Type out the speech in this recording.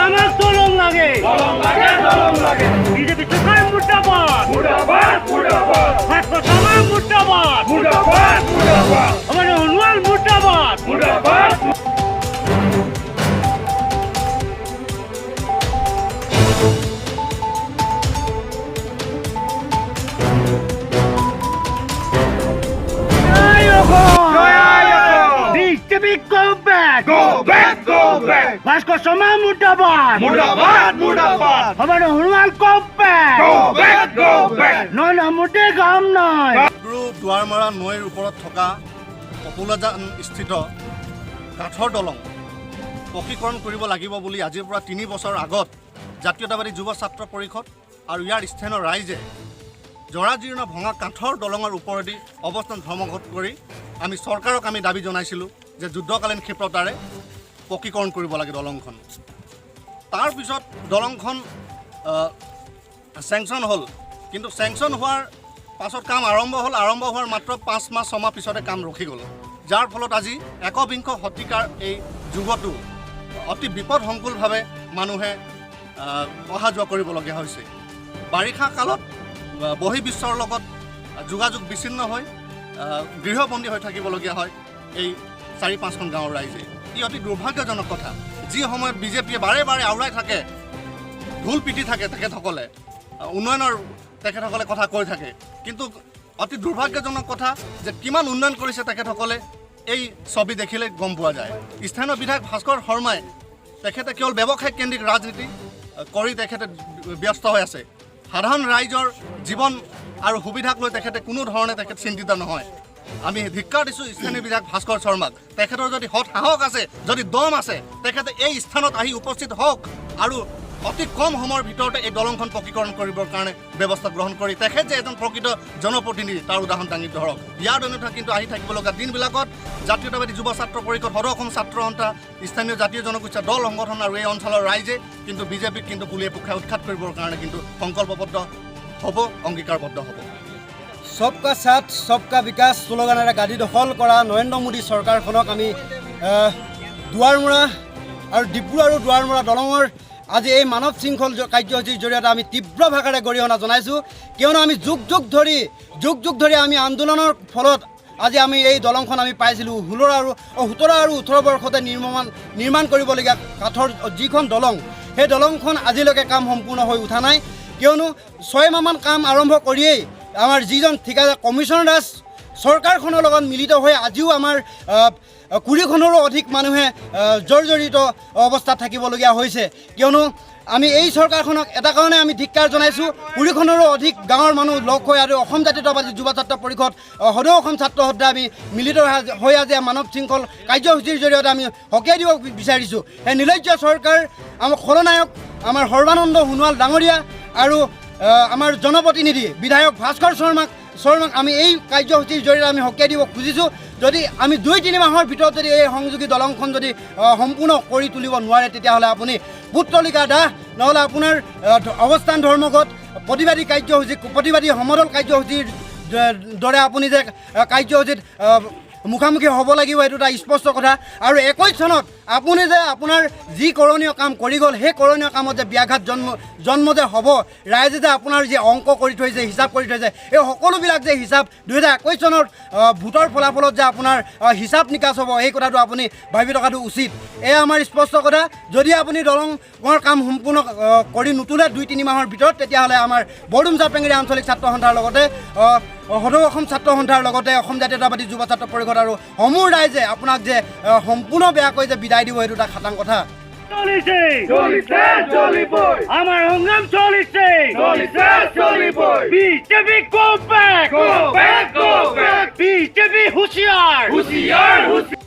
আমাক দলং লাগে, দলং লাগে, দলং লাগে। বিজেপি চৰকাৰ মুৰ্দাবাদ, মুৰ্দাবাদ, মুৰ্দাবাদ। ভাস্কৰ শৰ্মা মুৰ্দাবাদ, মুৰ্দাবাদ, মুৰ্দাবাদ। আমাৰ সোণোৱাল মুৰ্দাবাদ, মুৰ্দাবাদ। জয় অসম। জয় Assam. BJP go back, Go back, go back. Bhaskar Sharma মুৰ্দাবাদ, মুৰ্দাবাদ, মুৰ্দাবাদ। আমাৰ Sonowal go back, Go back, go back. নহয় মোদী কাম নাই। ডিব্ৰু দুৱাৰমৰা নৈৰ ওপৰত থকা পপুলাজান স্থিত কাঠৰ দলং পকীকৰণ কৰিব লাগিব বুলি আজিৰ পৰা 3 বছৰ আগত জাতীয়তাবাদী যুৱ ছাত্ৰ পৰিষদ আৰু ইয়াৰ স্থানীয় ৰাইজে জৰাজীৰ্ণ ভঙা কাঠৰ দলঙৰ ওপৰেদি অৱস্থান ধৰ্মঘট কৰি আমি চৰকাৰক আমি দাবী জনাইছিলোঁ যে যুদ্ধকালীন ক্ষিপ্ৰতাৰে পকীকৰণ কৰিব লাগে দলংখন। তাৰপিছত দলংখন চেংচন হ'ল, কিন্তু চেংচন হোৱাৰ পাছত কাম আৰম্ভ হ'ল। আৰম্ভ হোৱাৰ মাত্ৰ 5 মাহ 6 মাহ পিছতে কাম ৰখি গ'ল, যাৰ ফলত আজি একবিংশ শতিকাৰ এই যুগতো অতি বিপদসংকুলভাৱে মানুহে অহা যোৱা কৰিবলগীয়া হৈছে। বাৰিষা কালত বহিৰ্বিশ্বৰ লগত যোগাযোগ বিচ্ছিন্ন হৈ গৃহবন্দী হৈ থাকিবলগীয়া হয় এই 4-5খন গাঁৱৰ ৰাইজে। ই অতি দুৰ্ভাগ্যজনক কথা। যি সময়ত বিজেপিয়ে বাৰে বাৰে আওৰাই থাকে, ঢোল পিটি থাকে, তেখেতসকলে উন্নয়নৰ তেখেতসকলে কথা কৈ থাকে, কিন্তু অতি দুৰ্ভাগ্যজনক কথা যে কিমান উন্নয়ন কৰিছে তেখেতসকলে এই ছবি দেখিলে গম পোৱা যায়। স্থানীয় বিধায়ক ভাস্কৰ শৰ্মাই তেখেতে কেৱল ব্যৱসায় কেন্দ্ৰিক ৰাজনীতি কৰি তেখেতে ব্যস্ত হৈ আছে। সাধাৰণ ৰাইজৰ জীৱন আৰু সুবিধাক লৈ তেখেতে কোনো ধৰণে তেখেত চিন্তিত নহয়। আমি ধিক্কাৰ দিছোঁ স্থানীয় বিধায়ক ভাস্কৰ শৰ্মাক। তেখেতৰ যদি সৎ সাহস আছে, যদি দম আছে, তেখেতে এই স্থানত আহি উপস্থিত হওক আৰু অতি কম সময়ৰ ভিতৰতে এই দলংখন পকীকৰণ কৰিবৰ কাৰণে ব্যৱস্থা গ্ৰহণ কৰি তেখেত যে এজন প্ৰকৃত জনপ্ৰতিনিধি তাৰ উদাহৰণ দাঙি ধৰক। ইয়াৰ অন্যথা কিন্তু আহি থাকিব লগা দিনবিলাকত জাতীয়তাবাদী যুৱ ছাত্ৰ পৰিষদ, সদৌ অসম ছাত্ৰ সন্থা, স্থানীয় জাতীয় জনগোষ্ঠীয় দল সংগঠন আৰু এই অঞ্চলৰ ৰাইজে কিন্তু বিজেপিক কিন্তু পুলিয়ে পোখাই উৎখাত কৰিবৰ কাৰণে কিন্তু সংকল্পবদ্ধ হ'ব, অংগীকাৰবদ্ধ হ'ব। সবকা সাথ সবকা বিকাশ শ্লোগানেৰে গাদী দখল কৰা নৰেন্দ্ৰ মোদী চৰকাৰখনক আমি দুৱাৰমৰা আৰু ডিব্ৰু আৰু দুৱাৰমৰা দলঙৰ আজি এই মানৱ শৃংখল কাৰ্যসূচীৰ জৰিয়তে আমি তীব্ৰ ভাষাৰে গৰিহণা জনাইছোঁ। কিয়নো আমি যুগ যুগ ধৰি, যুগ যুগ ধৰি আমি আন্দোলনৰ ফলত আজি আমি এই দলংখন আমি পাইছিলোঁ। 16 আৰু 17 আৰু 18 বৰ্ষতে নিৰ্মাণ কৰিবলগীয়া কাঠৰ যিখন দলং, সেই দলংখন আজিলৈকে কাম সম্পূৰ্ণ হৈ উঠা নাই। কিয়নো 6 মাহমান কাম আৰম্ভ কৰিয়েই আমাৰ যিজন ঠিকাদাৰ কমিশ্যন দাস চৰকাৰখনৰ লগত মিলিত হৈ আজিও আমাৰ 20খনৰো অধিক মানুহে জৰ্জৰিত অৱস্থাত থাকিবলগীয়া হৈছে। কিয়নো আমি এই চৰকাৰখনক এটা কাৰণে আমি ধিক্কাৰ জনাইছোঁ, 20খনৰো অধিক গাঁৱৰ মানুহ লগ হৈ আৰু অসম জাতীয়তাবাদী যুৱ ছাত্ৰ পৰিষদ, সদৌ অসম ছাত্ৰ সন্থা আমি মিলিত হৈ আজি মানৱ শৃংখল কাৰ্যসূচীৰ জৰিয়তে আমি সকীয়াই দিব বিচাৰিছোঁ। সেই নিৰ্লজ্জ চৰকাৰ, আমাৰ খলনায়ক আমাৰ সৰ্বানন্দ সোণোৱাল ডাঙৰীয়া আৰু আমাৰ জনপ্ৰতিনিধি বিধায়ক ভাস্কৰ শৰ্মাক আমি এই কাৰ্যসূচীৰ জৰিয়তে আমি সকীয়াই দিব খুজিছোঁ। যদি আমি 2-3 মাহৰ ভিতৰত যদি এই সংযোগী দলংখন যদি সম্পূৰ্ণ কৰি তুলিব নোৱাৰে, তেতিয়াহ'লে আপুনি পুত্তলিকা দাহ, নহ'লে আপোনাৰ অৱস্থান ধৰ্মঘট, প্ৰতিবাদী কাৰ্যসূচী, প্ৰতিবাদী সমদল কাৰ্যসূচীৰ দৰে আপুনি যে কাৰ্যসূচীত মুখামুখি হ'ব লাগিব, সেইটো এটা স্পষ্ট কথা। আৰু 21 চনত আপুনি যে আপোনাৰ যি কৰণীয় কাম কৰি গ'ল, সেই কৰণীয় কামত যে ব্যাঘাত জন্ম যে হ'ব, ৰাইজে যে আপোনাৰ যি অংক কৰি থৈছে, হিচাপ কৰি থৈছে, এই সকলোবিলাক যে হিচাপ 2021 চনত ভোটৰ ফলাফলত যে আপোনাৰ হিচাপ নিকাচ হ'ব, সেই কথাটো আপুনি ভাবি থকাটো উচিত। এয়া আমাৰ স্পষ্ট কথা। যদি আপুনি দলঙৰ কাম সম্পূৰ্ণ কৰি নোতোলে 2-3 মাহৰ ভিতৰত, তেতিয়াহ'লে আমাৰ বৰডুমচা পেঙেৰী আঞ্চলিক ছাত্ৰ সন্থাৰ লগতে সদৌ অসম ছাত্ৰ সন্থাৰ লগতে অসম জাতীয়তাবাদী যুৱ ছাত্ৰ পৰিষদ আৰু সমূহ ৰাইজে আপোনাক যে সম্পূৰ্ণ বেয়াকৈ যে বিদায় দিব, সেইটো এটা খাটাং কথা। চলিছে, চলিছে, চলিবই। আমাৰ সংগ্ৰাম চলিছে, চলিছে, চলিবই। BJP go back, Go back, go back. BJP হুঁচিয়াৰ, হুঁচিয়াৰ, হুঁচিয়াৰ।